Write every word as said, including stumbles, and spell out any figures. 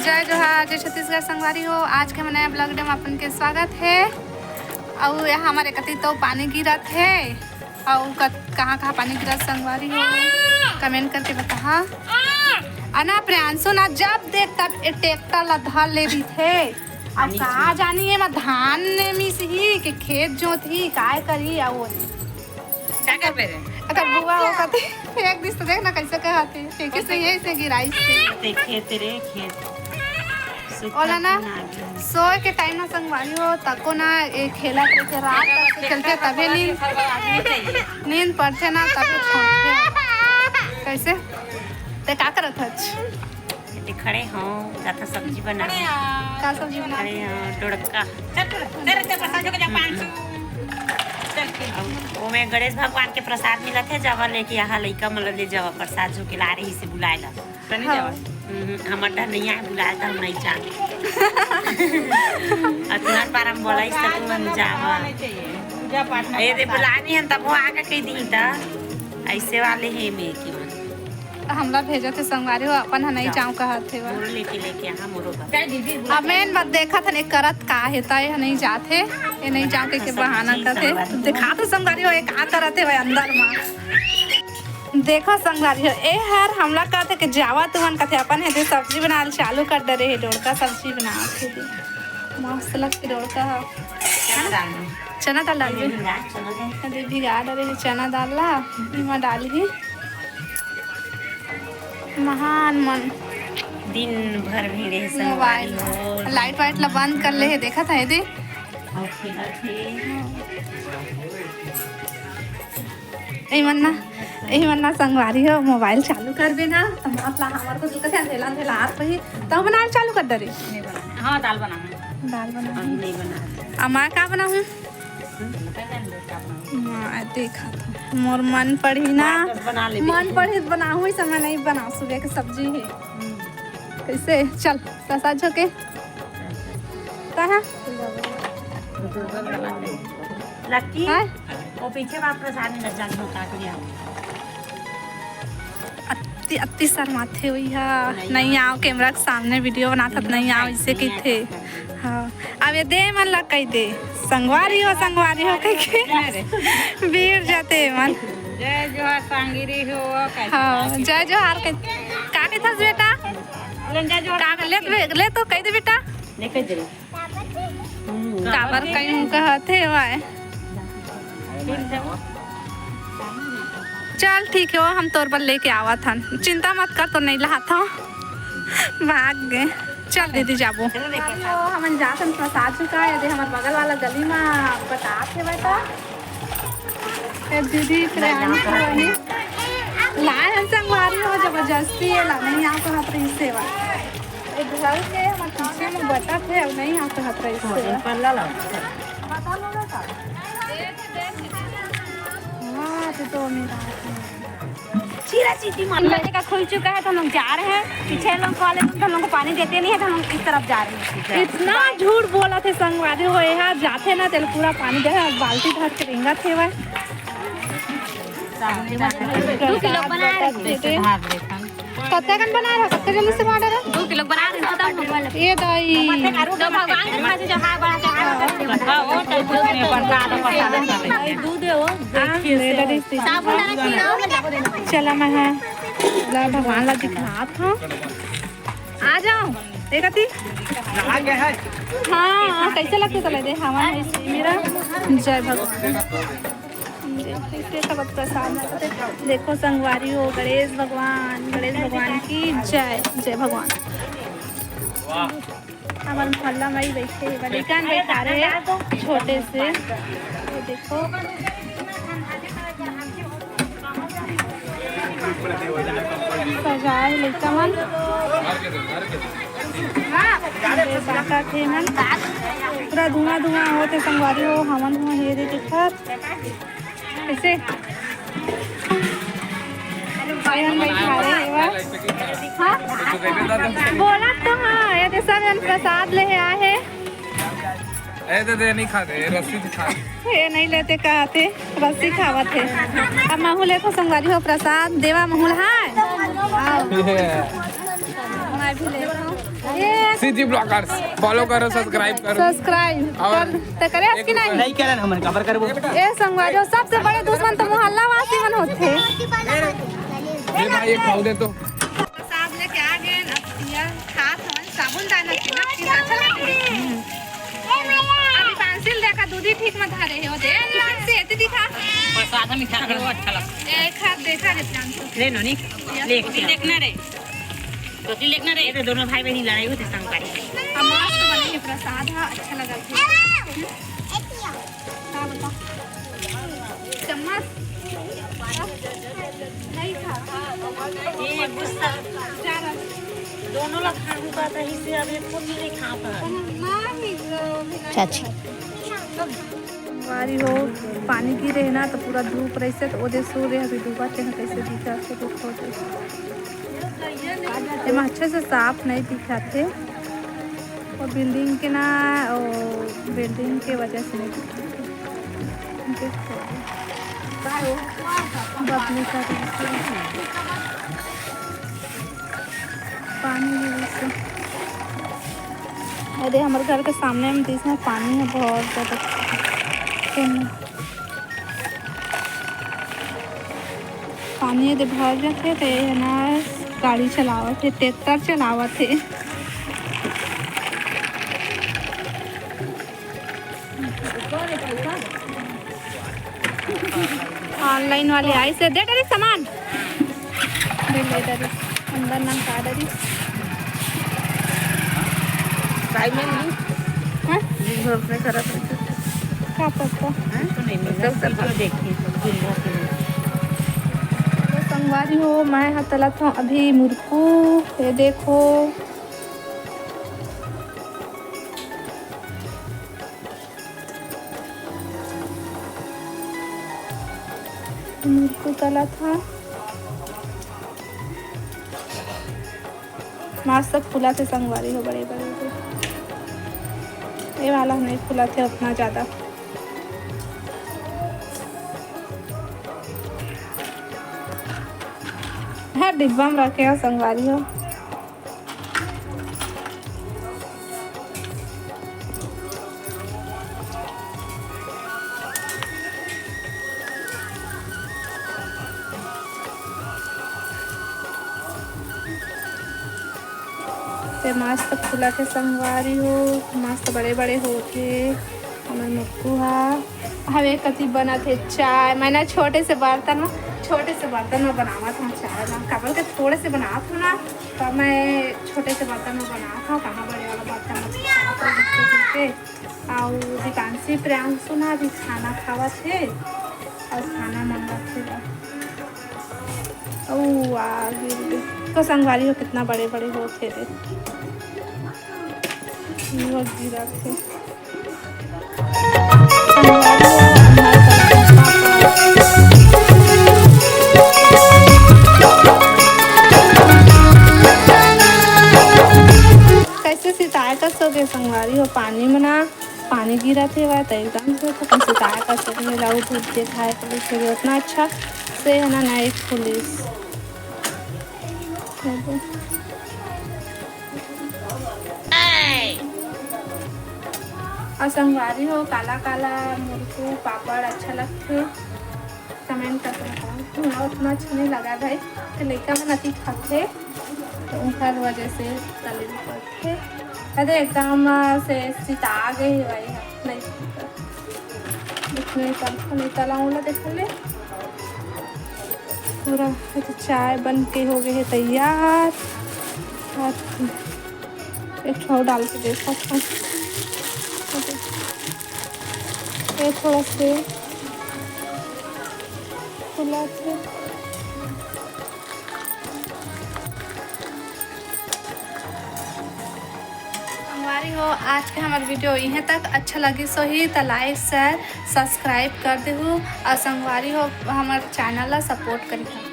जय जोहार, जय छत्तीसगढ़ संगवारी हो। आज के हमर नया vlog video में अपन के स्वागत हे। अउ यहाँ हमर कति तो पानी गिरत हे, अउ कत-, कहाँ कहाँ पानी गिरत संगवारी हो, comment करके बताहा। अना प्रियांशु ना जब देख तब ए tractor ला धर ले रहिथे। अब पानी का जानी एमा धान ने मिसही के खेत जोतही, काय करही, अउ का करबे रे? अगर बुआ हो कथे, एक दिन तो देख ना कैसे कहत हे, फेंके से यही से गिराई से। ते खेत रे, खेत। सुखा ओला ना, दिन आ गया। सोए के time ना संगवारी हो, तको ना, ए खेला के रात तक से खेलथे, तभे नींद, नींद पड़थे ना, तभे छोड़थे। कैसे? ते का करत हच? एती खड़े हों, जाथों सब्जी बनाहूँ। का सब्जी बना? खड़े हों, डोड़का। चल, चल, चल, चल, प्रसाद झोके जा, पाँच सौ। चल, ठीक। अउ ओमे गणेश भगवान के प्रसाद मिलत हे, जावा लेके आहा, लइका मन ल ले जावा, प्रसाद झोके ला रहिसे बुलाए ला। कनी हाँ। जावा। हम्म, हमर डहर नइ आए, बुलाए त हम नइ जान। अतुरन पारा म बोलाइस त तुमन जावा। पूजा पाठ ए दे, बुलाए नइ हन, तभो आके कहि दिही त। अइसे वाले हे में कि मन। त हमला भेजत हे संगवारी हो, अपन ह नइ जाओ। जाओ कहत हे वा। मोरो लेके, लेके आहा, मोरो बर। अब main बात देखत हन, ए करत का हे, त ए ह नइ जात हे, ए नइ जाओ कहिके बहाना करत हे। देखात हो संगवारी हो, ए का करत हे वा अंदर म। देखो संगवारी हो, ए हर हमला कहत हे कि जावा तुमन, कथे अपन हे दे सब्जी बनाल चालू कर डरे हे, डोड़का सब्जी बनात हे दे। मस्त लगथे डोड़का ह। चना दाल में। चना दाल डालबे? हम्म, चना दाल। अरे भिगा डरे हे चना दाल ला, इमा डालही। महान मन। दिन भर भिड़े हे संगवारी हो। Light वाइट ला बंद कर ले हे, देखत हे दे। Okay, okay। ए मन ना, ए मन ना संगवारी हो, mobile चालू करबे ना, त मतलब हमर को तू कथे अंधेला अंधेला आत पही, त बनाए चालू कर डरे। हाँ, दाल बनाहूँ। दाल बनाहूँ। अभी नइ बनाए। अब मैं का बनाहूँ? मैं देखत हूँ। मोर मन पड़ही ना, मन पड़ही त बनाहूँ, इस समय नइ बनाहूँ, सुबह के सब्जी हे। हम्म। कैसे? चल, प्रसाद झोके। कहाँ? लक्की, हाँ? वो पीछे बाप प्रसाद में लग जात हो, काट लिया। अत्ती, अत्ती शर्माथे होही हा। नइ आओ, camera के सामने video बनात हत, नइ आओ, इसे कहिथे। हाँ, अब ए दे मन ला कहि दे, संगवारी हो, संगवारी हो कहिके। भिड़ जाथे मन। जय जोहार संगवारी हो, कैसे हाँ, जय जोहार के, का कहिथस बेटा? बोलन जय जोहार। का ले, ले तो कहि दे बेटा। ले कहि दे। काबर कहीं कहत हे वाय। चल ठीक हे, वो हम तोर बर लेके आवत हन, चिंता मत कर, तो नइ लात हँव, भाग गे। चल दीदी जाबो। हमन जात हन प्रसाद चुकाए, ए दे हमर बगल वाला गली म बतात हे बेटा। ए दीदी प्रियांशु वही लाए हन संगवारी हो, जबरदस्ती एला नइ आओ कहत रहिस हे वा। ए घर के हमर पीछे म बतात हे, अउ नइ आओ कहत रहिस हे वा। हाँ, तो, तो मेरा चीरा चीटी मार। लड़के का खुल चुका है, तो हम लोग जा रहे हैं। पीछे लोग कॉलेज में तो हम लोग को पानी देते नहीं है, तो हम लोग इस तरफ जा रहे हैं। इतना झूठ बोलत हे संगवारी हो, ए हा जाथे ना, तेला पूरा पानी दे, बाल्टी भर के रेंगत हे भाई। दू किलो बना रहे हैं। कतका कन बना रहा, कतका जल्दी से बना रहा? दू किलो बना रहे हैं, खत्म हो गया। ए दाई। तो भगवान के पास जो है, बड़ा चढ़ावा करके बना। हाँ, वो तो दूध में प्रसाद, प्रसाद। भाई, दूध है वो। हाँ, देखिए ले से। डरी थी। साबुन डाल के पिलाओ, मैं जाके देना। चला, मैं है। ला, भगवान ला दिखात हूँ। आ जाओ। देखा थी? आ गया है। हाँ, कैसे लगते चले दे? हवा है इसी मेरा। जय भगवान। देखो, कैसे सब प्रसाद लगते। देखो, संगवारी हो, गणेश भगवान, गणेश भगवान की जय, जय भगवान। वाह। हमर मोहल्ला में ही बैठे हे, बलिकान बैठा रहे छोटे से। ये देखो, सजाए लइका मन। ये बाटा थे मन। पूरा धुआं धुआं होत हे संगवारी हो, हमन हुआ ये दे देखत। कैसे? भाई, हम बैठा रहे हैं, वाह। हाँ? बोला तो हाँ, ये दे सब जन प्रसाद ले आए हैं। ए दे दे, नहीं खाते, रस्सी दिखा। ये नहीं लेते कहते, रस्सी खावत है। अब महू लेथो संगवारी हो प्रसाद, देवा महू ल, हाँ। आओ। ये। मैं भी लेथो। ये सीजी ब्लॉगर्स फॉलो करो, सब्सक्राइब करो। सब्सक्राइब और कर, त करे एक कि नहीं? नहीं करन हमन काबर करबो? ए संगवारी हो, सबसे बड़े दुश्मन तो मोहल्ला वासी मन होथे। ए भाई, एक खाऊ दे तो। प्रसाद लेके आ गए, अब पिया खात हवन, साबुन दाना के ना, फिर अच्छा लगथे। अभी पेंसिल देखा, दूधी ठीक में धरे हे, ओ दे, पेंसिल एती दिखा। प्रसाद मीठा खाओ, अच्छा लगता है। देखा, देखा रे पेंसिल। ले नोनी, ले, देखना रे। तो लेकना रे, ये तो दोनों भाई बहन लड़ाई होती संग पाई। हम मस्त बने हे प्रसाद, हाँ, अच्छा लगा। का बता? चम्मच? नहीं खा। ये गुस्सा। जा रहा। दोनों ला खाहूँ का तही से अब एक फुल नहीं खा पा। नहीं, वो भी नहीं चाची। खा। संगवारी हो, पानी गिरे हे ना, तो पूरा धूप रहिसे, तो ओदे सूर्य अभी डूबत हे ना, कैसे दिखत हे, देखो दे। एमा अच्छे से साफ नहीं दिखत हे, वो बिल्डिंग के ना, वो बिल्डिंग के वजह से नहीं दिखत हे। देखो दे। बदली कर रही है। पानी भी दिस हे। अरे, हमर घर के सामने में दिस हे, पानी हे बहुत ज्यादा। पानी यदि भर जाथे, त ये ना गाड़ी चलावत हे, ट्रैक्टर चलावत हे। ऑनलाइन वाले आइसे, दे डरे सामान। दे ले डरे, अंदर ना का डरे। टाइम में नहीं। हाँ? दिन भर अपने करत रहते। का पता? हाँ? तो नहीं मिला। सब, सब वीडियो देखी, दिन भर के। तो संगवारी हो, मैं हा तलत हूँ अभी मुरकू। ये देखो। मुरकू तलत हा। मस्त फूलत हे संगवारी हो, बड़े बड़े हो। ये वाला नहीं फूलत हे उतना ज्यादा। हर डिब्बा में रखे हो संगवारी हो। ते मस्त फूलत हे संगवारी हो, मस्त बड़े बड़े होत हे हमर मुक्कू हा। हवे कति बनत हे चाय, मैं ना छोटे से बर्तन में, छोटे से बर्तन में बनावत हूँ चाय ना, काबर के थोड़े से बनावत हूँ ना, तो मैं छोटे से बर्तन में बनावत हूँ, कहाँ बड़े वाला बर्तन में बनावत हूँ, ठीक है? अउ दीपांशी प्रियांशु ना भी खाना खावत हे अउ खाना मंगत हे। अउ आ गिर गे। तो संगवारी हो कितना बड़े बड़े होत हे रे। ये गिरत हे। संगवारी हो, हमारे तरफ से कैसे सिताए कस होगे संगवारी हो, पानी मना, पानी गिरत हेवय त एकदम से तो कैसे सिताए कस होगे, लाऊ धूप देखाए पुलिस होगे, उतना अच्छा से है ना, नए पुलिस। अउ संगवारी हो, काला काला मुरकू पापड़ अच्छा लगथे? कमेंट करके बताओ। मोला उतना अच्छा नहीं लगा भाई, तो लइका मन अति खाथे, तो ओकर वजह से तले भी पड़थे। अरे एकदम से सिता गए हे भाई, नहीं इतने तल, नहीं तला वाला देख ले। पूरा ये तो चाय बन के हो गए हे तैयार। और एक ठो डाल के देखो। ये थोड़ा से फुला थे। संगवारी हो, आज के हमर वीडियो इहें तक। अच्छा लगिस होही त like, share, subscribe कर देहू। अउ संगवारी हो, हमर channel ला support करिहा।